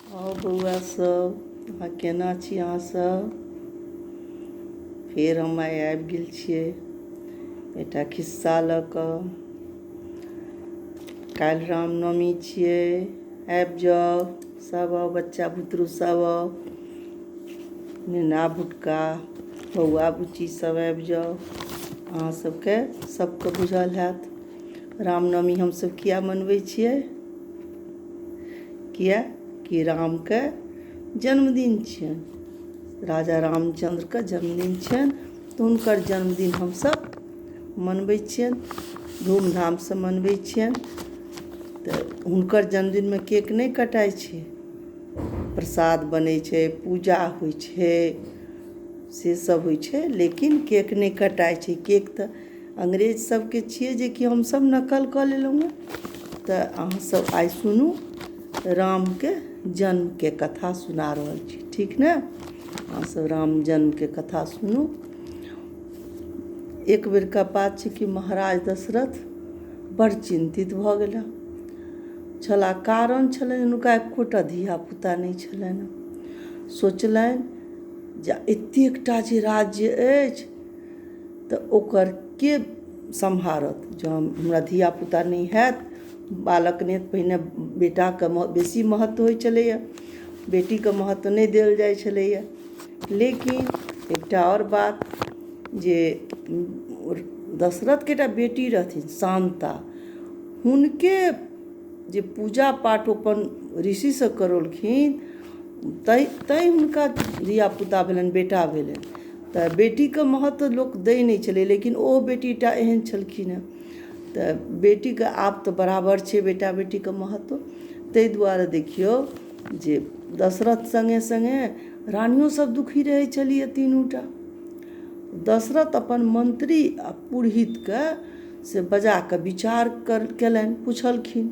आउ बौआ सब, अहाँ केना छी अहाँ सब? फेर हम आइ आबि गेल छियै एकटा खिस्सा लऽ कऽ। काल्हि रामनवमी छियै, आबि जाउ सब आउ, बच्चा बुतरू सब आउ, नेना भुटका बौआ बुच्ची सब आबि जाउ। अहाँ सबके सबके बुझल हैत रामनवमी हमसब किया मनबै छियै। किया कि रामके जन्मदिन छियनि, राजा रामचन्द्रके जन्मदिन छियनि, तऽ हुनकर जन्मदिन हमसब मनबै छियनि, धूमधामसँ मनबै छियनि। तऽ हुनकर जन्मदिनमे केक नहि कटाइ छै, प्रसाद बनै छै, पूजा होइ छै, से सब होइ छै, लेकिन केक नहि कटाइ छै। केक तऽ अंग्रेज सबके छियै जेकि हमसब नकल कऽ लेलहुँ हँ। तऽ अहाँसब आइ सुनू, रामके जन्मके कथा सुना रहल छी, ठीक ने? अहाँसब राम जन्मके कथा सुनू। एक बेरका बात छै कि महाराज दशरथ बड़ चिन्तित भऽ गेला छलाह। कारण छलनि हुनका एकोटा धियापुता नहि छलनि। सोचलनि जे एतेकटा जे राज्य अछि तऽ ओकर के सम्हारत? जँ हमरा धियापुता नहि हैत, बालक नहि, पहिने बेटाके बेसी महत्व होइ छलैए, बेटीके महत्व नहि देल जाइ छलैए। लेकिन एकटा आओर बात जे दशरथके एकटा बेटी रहथिन शान्ता, हुनके जे पूजा पाठ अपन ऋषिसँ करौलखिन तैँ हुनका धियापुता भेलनि, बेटा भेलनि। तऽ बेटीके महत्व लोक दै नहि छलै, लेकिन ओ बेटीटा एहन छलखिन हेँ तऽ बेटीके आब तऽ बराबर छै बेटा बेटीके महत्व। ताहि दुआरे देखियौ जे दशरथ सङ्गे सङ्गे रानियो सब दुखी रहै छलियै तीनूटा। दशरथ अपन मन्त्री आ पुरोहितके से बजा कऽ विचार कयलनि, पुछलखिन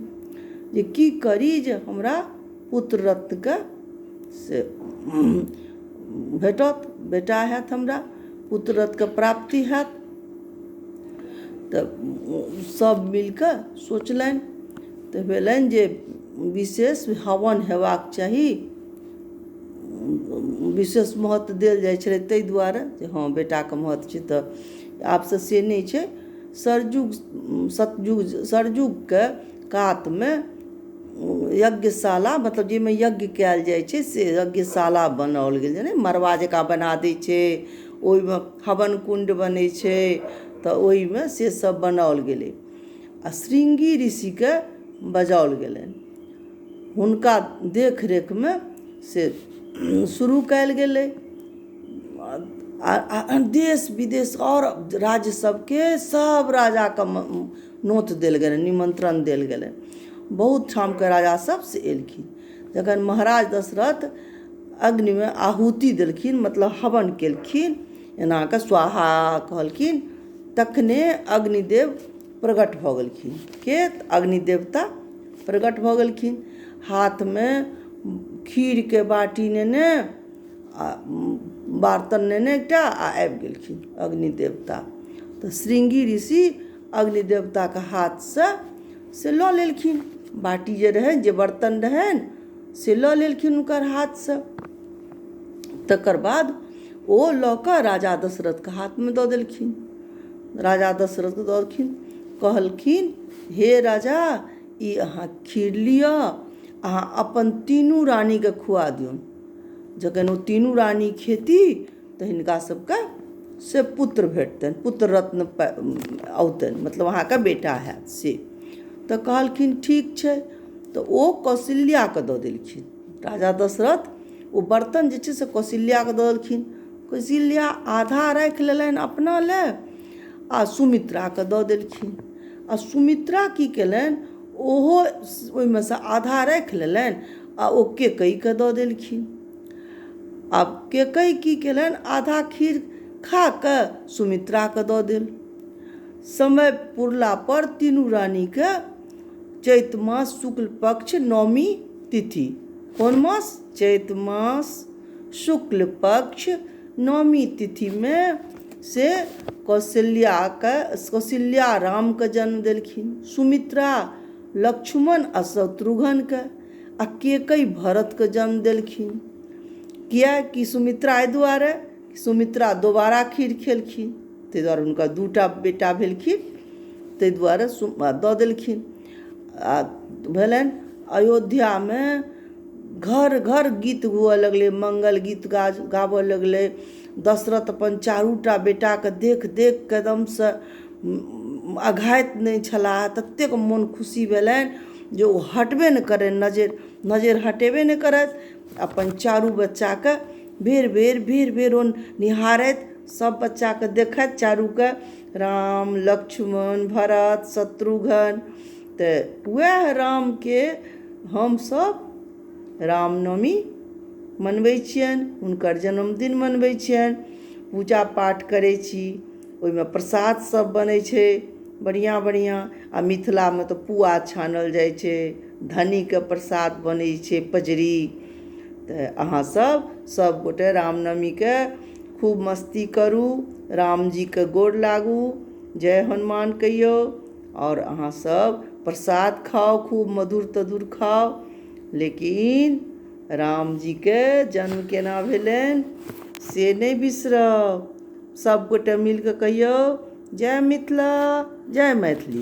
जे की करी जे हमरा पुत्र रत्नके से भेटत, बेटा हैत, हमरा पुत्र रत्नके प्राप्ति हैत। तऽ सब मिलकऽ सोचलनि तऽ भेलनि जे विशेष हवन हेबाक चाही। विशेष महत्व देल जाइ छलै ताहि दुआरे जे हँ बेटाके महत्व छै, तऽ आबसँ से नहि छै। सरजुग सतयुग सरजुगके कातमे यज्ञशाला, मतलब जाहिमे यज्ञ कयल जाइ छै से यज्ञशाला बनाओल गेल, जेना मड़बा जकाँ बना दै छै, ओहिमे हवन कुण्ड बनै छै, तऽ ओहिमे से सब बनाओल गेलै आ श्रृंगी ऋषिके बजाओल गेलनि। हुनका देखरेखमे से शुरू कयल गेलै आ देश विदेश आओर राज्य सबके सब राजाके नोत देल गेलनि, निमन्त्रण देल गेलनि। बहुत ठामके राजा सब से एलखिन। जखन महाराज दशरथ अग्निमे आहुति देलखिन, मतलब हवन केलखिन, एना कऽ स्वाहा कहलखिन, तखने अग्निदेव प्रकट भऽ गेलखिन। के? अग्निदेवता प्रकट भऽ गेलखिन, हाथमे खीरके बाटी नेने आ बर्तन नेने एकटा आ आबि गेलखिन अग्निदेवता। तऽ श्रृंगी ऋषि अग्निदेवताके हाथसँ से लऽ लेलखिन बाटी जे रहनि, जे बर्तन रहनि से लऽ लेलखिन हुनकर हाथसँ। तकर बाद ओ लऽ कऽ राजा दशरथके हाथमे दऽ देलखिन। राजा दशरथके दऽ देलखिन, कहलखिन हे राजा, ई अहाँ खीर लिअ, अहाँ अपन तीनू रानीके खुआ दियौन। जखन ओ तीनू रानी खेती तऽ हिनका सबके से पुत्र भेटतनि, पुत्र रत्न औतनि, मतलब अहाँके बेटा हैत से। तऽ कहलखिन ठीक छै। तऽ ओ कौशल्याके दऽ देलखिन राजा दशरथ। ओ बर्तन जे छै से कौशल्याके दऽ देलखिन। कौशल्या आधा राखि लेलनि अपना लए आ सुमित्राके दऽ देलखिन। आ सुमित्रा की केलनि, ओहो ओहिमे सँ आधा राखि लेलनि आ ओ कैकेयीके दऽ देलखिन। आब कैकेयी की केलनि, आधा खीर खा कऽ सुमित्राके दऽ देल। समय पुरलापर तीनू रानीके चैत मास शुक्ल पक्ष नवमी तिथि, कोन मास? चैत मास शुक्ल पक्ष नवमी तिथिमे से कौशल्याके, कौशल्या रामके जन्म देलखिन, सुमित्रा लक्ष्मण आ शत्रुघ्नके आ केकैयी भरतके जन्म देलखिन। किएकि सुमित्रा एहि दुआरे सुमित्रा दोबारा खीर खेलखिन, ताहि दुआरे हुनका 2टा बेटा भेलखिन, ताहि दुआरे दऽ देलखिन। आ भेलनि अयोध्यामे घर घर गीत हुअ लगलै, मङ्गल गीत गाबऽ लगलै। दशरथ अपन 4टा बेटाके देख देखके एकदमसँ अघाइत नहि छलाह, ततेक मोन खुशी भेलनि जे ओ हटबे नहि करनि, नजरि नजरि हटेबे नहि करथि। अपन चारू बच्चाके बेर बेर बेर बेर ओ निहारथि, सब बच्चाके देखथि चारूके, राम लक्ष्मण भरत शत्रुघ्न। तऽ वएह रामके हमसब रामनवमी मनबै छियनि, हुनकर जन्मदिन मनबै छियनि, पूजा पाठ करै छी, ओहिमे प्रसाद सब बनै छै बढ़िआँ बढ़िआँ। आ मिथिलामे तऽ पुआ छानल जाइ छै, धन्नीके प्रसाद बनै छै पजरी। तऽ अहाँ सब सबगोटे रामनवमीके खूब मस्ती करू, रामजीके गोर लागू, जय हनुमान कहियौ, आओर अहाँ सब प्रसाद खाउ, खूब मधुर तधुर खाउ। लेकिन रामजीके जन्म केना भेलनि से नहि बिसरब। सबगोटे मिलके कहियौ जय मिथिला जय मैथिली।